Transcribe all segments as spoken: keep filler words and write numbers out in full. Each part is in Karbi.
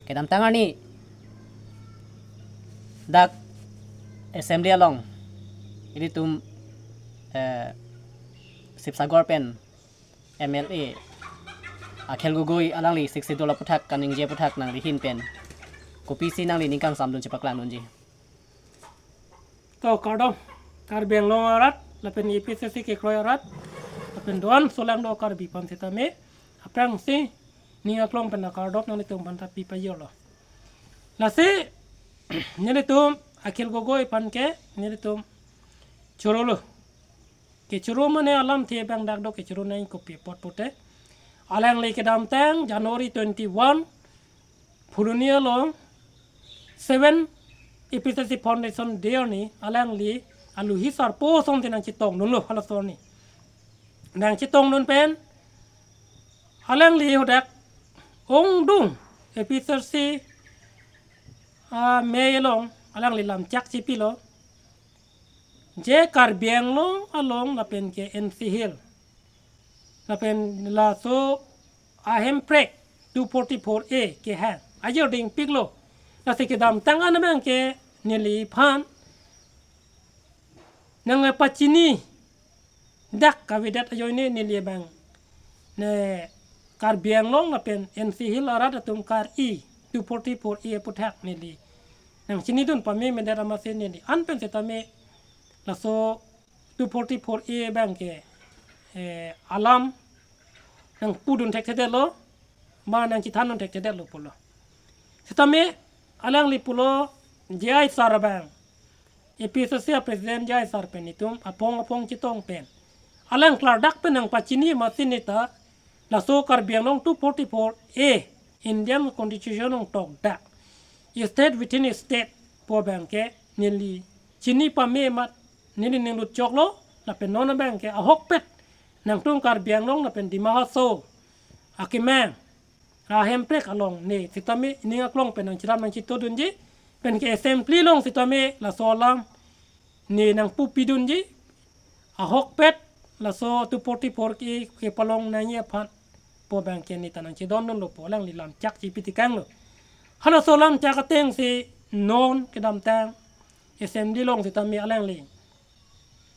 Kedamtang arni dak assembly along ilitum, eh, Sibsagar pen M L A Akhil Gogoi alangli Sixth Schedule aputhak kaningje aputhak nangli ahin pen kopisi nangli ning kangsamdun chepaklangdunji? To kardom, Karbi Anglong arat lapen A P H L C kekroi arat lapen do-an solangdo Karbi aphan sitame aphrangsi ning aklong pen akardom nanglitum aphan ta pi pajirlo. Lasi nelitum Akhil Gogoi aphan ke nelitum chorolo. Kechoro mane alamthe abang dak do, kechoro nangji kopi apot pute, alangli kedamtang January twenty-one Phuloni along seven A P H L C Foundation Day arni alangli aluhi sarpo asonte nangchetongdunlo halaso arni. Nangchetongdun pen alangli hadak ongdung A P H L C amei along alangli lamchak chepilo. Je Karbi Anglong along lapen ke N C Hill lapen laso a-hemprek two forty-four A kehang ajor dingpiklo. Lasi kedamtang an abang ke neliphan nangpachini dak kavedet ajoine neli abang ne Karbi Anglong lapen N C Hill arat atum kar-i two forty-four A aputhak neli nangchinidun pamemedet amatsi neli an pen sitame laso two forty-four A abang ke, eh, alam nangpudun thekthedetlo, ba nangchethandun thekthedetlo pulo. Sitame alangli pulo, J I sir abang, A P H L C a-president J I sir pen itum aphong aphong chetong pen alang klardak pen nangpachini amatsi neta laso Karbi Anglong two forty-four A Indian Constitution along tokdak, state within state pu abang ke neli chini pame amat neli ning lut choklo. Lapen non abang ke ahokpet nangtum Karbi Anglong lapen Dima Hasao akemang a-hemprek along ne sitame ning aklong pen nangcherap nangchetodunji, pen ke assembly along sitame laso alam ne nangpupidunji, ahokpet laso two forty-four A kepalong nangji aphan pu abang ke neta nangchedondunlo pu alangli lamchak chepitekanglo. Halaso lamchak atengsi non kedamtang assembly along sitame alangli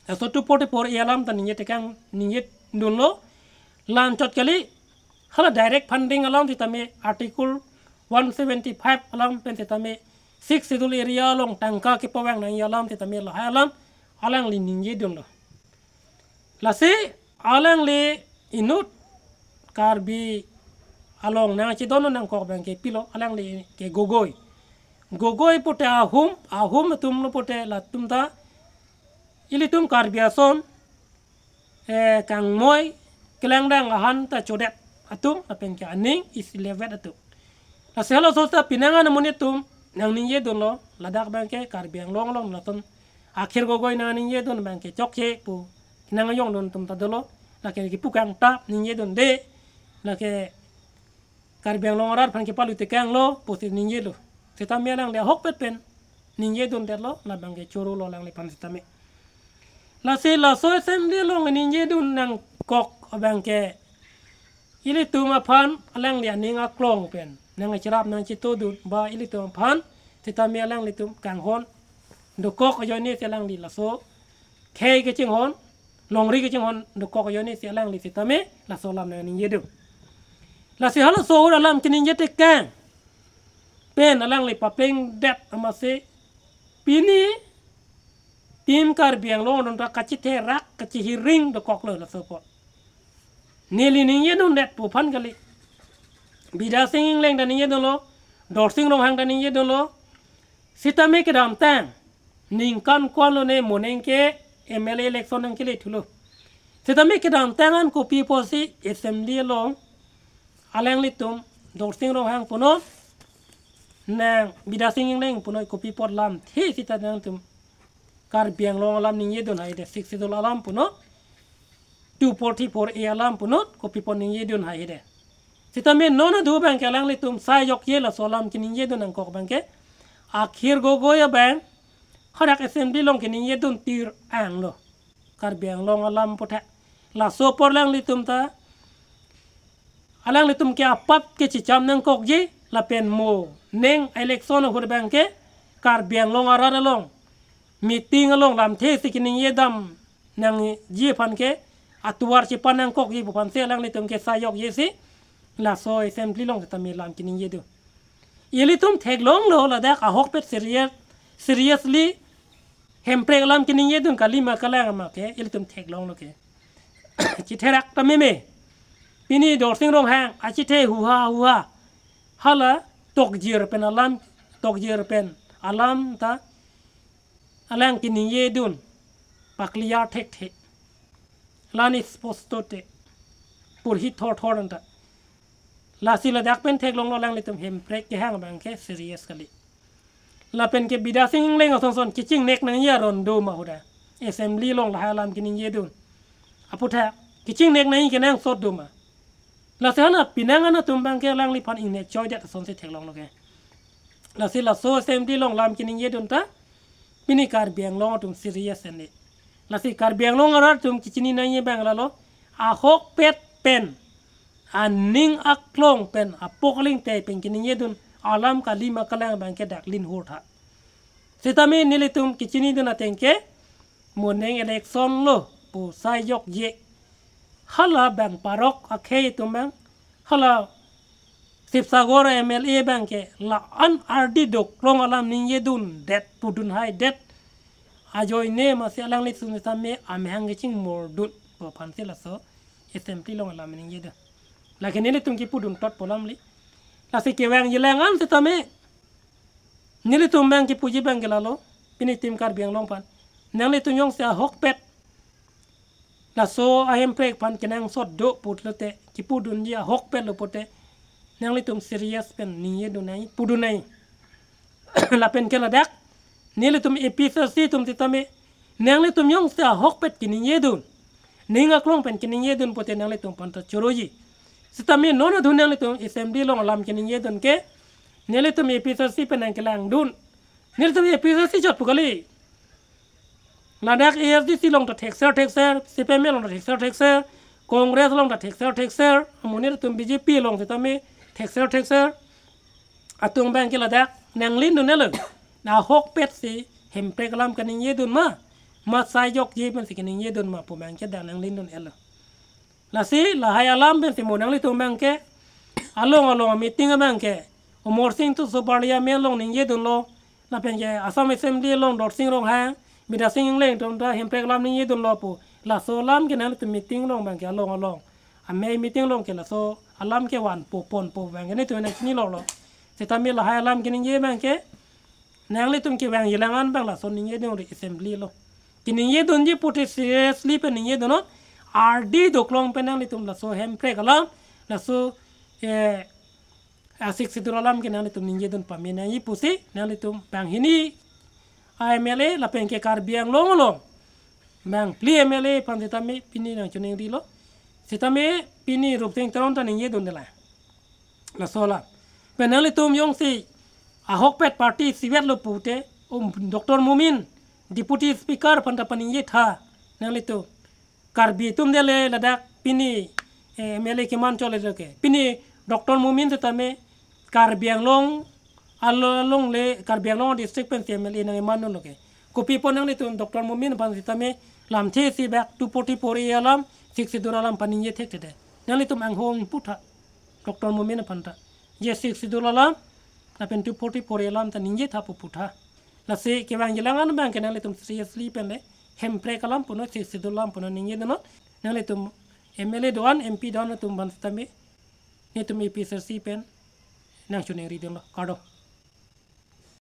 laso two forty-four A alam ta ningjetekang, ningjedunlo. La anchot kali, hala direct funding alam sitame Article one seventy-five alam pen sitame Sixth Schedule area along tangka kepavang nangji alam sitame lahai alam alangli ningjedunlo. Lasi alangli inut Karbi along nangchedon nangkok abang ke pilo, alangli ke Gogoi. Gogoi pute ahum, ahum atumlo pute latum ta ilitum Karbi ason, eh, kangmoi kelangdang ahan ta chodet atum lapen ke aning isilevet atum. Lasi halaso ta pinangan amonit atum nangningjedunlo, ladak abang ke Karbi Anglong along latum Akhil Gogoi nangningjedun abang ke chokche pu nang ayongdun atum ta dolo, lake kipu kangtap ningjedunde, lake Karbi Anglong arat aphan kepalutekanglo pusi ningjelo. Sitame alangli ahokpet pen ningjedundetlo, labang ke chorolo alangliphan sitame. Lasi laso assembly along ningjedun nangkok abang ke ilitum aphan alangli aning aklong pen nangcherap nangchetodun ba ilitum aphan sitame alanglitum kanghon dokok ajoinesi alangli laso khei kachinghon, longri kachinghon dokok ajoinesi alangli sitame laso alam nangningjedun. Lasi halaso ahut alam kaningjetekang pen alangli paplengdet amatsi pini Team Karbi Anglong adon ta kachetherak kachehiring dokoklo laso apot. Neli ningjedundet pu aphan kali. Bidya Sing Engleng ta ningjedunlo, Dorsing Ronghang ta ningjedunlo. Sitame kedamtang ningkan ko-anlo ne moning ke M L A election nangkele thulo. Sitame kedamtang an kopi apotsi assembly along alanglitum Dorsing Ronghang punon, nang Bidya Sing Engleng punon, kopi apot lamthe sita nangtum Karbi Anglong alam ningjedun haide, Sixth Schedule alam punon, two forty-four A alam punon, kopi apot ningjedun haide. Sitame non adu abang ke alanglitum sai jokje laso alam kaningjedun nangkok abang ke Akhil Gogoi abang hadak assembly along kaningjedun tir-anglo. Karbi Anglong alam aputhak. Laso apor alanglitum ta, alanglitum ke apap kachecham nangkokji, lapen mo neng election ahut abang ke Karbi Anglong arat along meeting along lamthe si keningje dam nangji aphan ke atovar chepanangkokji pu aphan si alanglitum ke sai jokje si laso assembly along sitame lam keningje dun. Ilitum theklonglo ladak ahokpet serious, seriously Hemprek alam keningje dun kali ma kalang ma ke ilitum theklonglo ke. Chitherak ta meme. Pini Dorsing Ronghang achethe huha huha. Hala tokjir pen alam, tokjir pen alam ta alang keningje dun pakliar thekthe. Lani sposto te purhi thorthor anta. Lasi ladak pen theklonglo alanglitum Hemprek kehang abang ke serious kali. Lapen ke Bidya Sing Engleng asonson kechingnek nangji aron do ma ahut a assembly along lahai alam keningje dun. Aphuthak kechingnek nangji kenangsot do ma. Lasi hana pinang ana atum abang ke alangliphan ingnek choidet asonsi theklonglo ke. Lasi laso assembly along lam keningje dun ta pini Karbi Anglong atum serious ene. Lasi Karbi Anglong arat atum kechini nangji abang lalo ahokpet pen aning aklong pen apok aling te pen keningje dun alam kali ma kalang abang ke dak lin hur tha. Sitame nelitum kechini dun ateng ke mo neng election lo pu sai jokje. Hala bang parok akhei atum abang, hala Sibsagar M L A abang ke la-an ardi doklong alam ningje dundet pudun haidet. Ajoine masi alanglitum sitame amahang kechingmor dun pu aphan si laso assembly along alam ningje dun. Lake nelitum kipudun tot pu alam li. Lasi kevang jilang an sitame nelitum abang kipuji abang ke lalo, pini tim Karbi Anglong aphan nanglitum jongsi ahokpet laso a-Hemprek aphan kenangsot do putlote, kipudunji ahokpet lo pute, nanglitum serious pen ningje dun nai, pudun nai. Lapen ke ladak nelitum A P H L C atum sitame nanglitum jongsi ahokpet keningje dun, ning aklong pen keningje dun pute nanglitum aphan ta choroji. Sitame non adhun nanglitum assembly along alam keningje dun ke nelitum A P H L C pen nangkelang dun. Nelitum A P H L C chot pu kali. Ladak A S D C along ta thekser thekser, C P I M along ta thekser thekser, Congress along ta thekser thekser, amonit atum B J P along sitame thekser thekser. Atum abang ke ladak nanglin dun elo. Ahokpet si Hemprek alam keningje dun ma, ma sai jokje pen si keningje dun ma pu abang ke dak nanglin dun elo. Lasi lahai alam pen si mo nanglitum abang ke along along meeting abang ke Amarsing Tisso Parliament along ningje dunlo, lapen ke Assam Assembly along Dorsing Ronghang, Bidya Sing Engleng atum ta Hemprek alam ningje dunlo pu laso alam ke nanglitum meeting along abang ke along along amei meeting along ke laso alam kevan po ponpo abang ke nelitum nangchini longlo. Sitame lahai alam keningje abang ke nanglitum kevang jilang an abang laso ningje dun ri assembly lo. Keningje dunji pute seriously pen ningje dun non. Ardi doklong pen nanglitum laso Hemprek alam, laso, eh, a-Sixth Schedule alam ke nanglitum ningje dun pame nangji pusi nanglitum banghini a-M L A lapen ke Karbi Anglong along bangphli M L A aphan sitame pini nangchoningrilo. Sitame pini Rupsing Teron ta ningje dunde la. Laso alam. Pen nanglitum jongsi ahokpet party isivet lo pute, um, Doctor Momin, Deputy Speaker aphan ta paningje tha. Nanglitum Karbi atum dele ladak pini, eh, M L A keman chole lo ke. Pini Doctor Momin sitame Karbi Anglong alo-, along le Karbi Anglong district pen si M L A nangkeman lo ke. Kopi apot nanglitum Doctor Momin aphan sitame lamthe isi bak two forty-four A alam, Sixth Schedule alam paningje thekthe de. Nanglitum anghong putha Doctor Momin aphan ta. Je Sixth Schedule alam, lapen two forty-four A alam ta ningje tha pu putha. Lasi kevang jilang an abang ke nanglitum seriously pen le Hemprek alam punon, Sixth Schedule alam punon ningje dunnon. Nanglitum M L A do-an, M P do-an atum aphan sitame nelitum A P H L C pen nangchoningri dunlo. Kardom.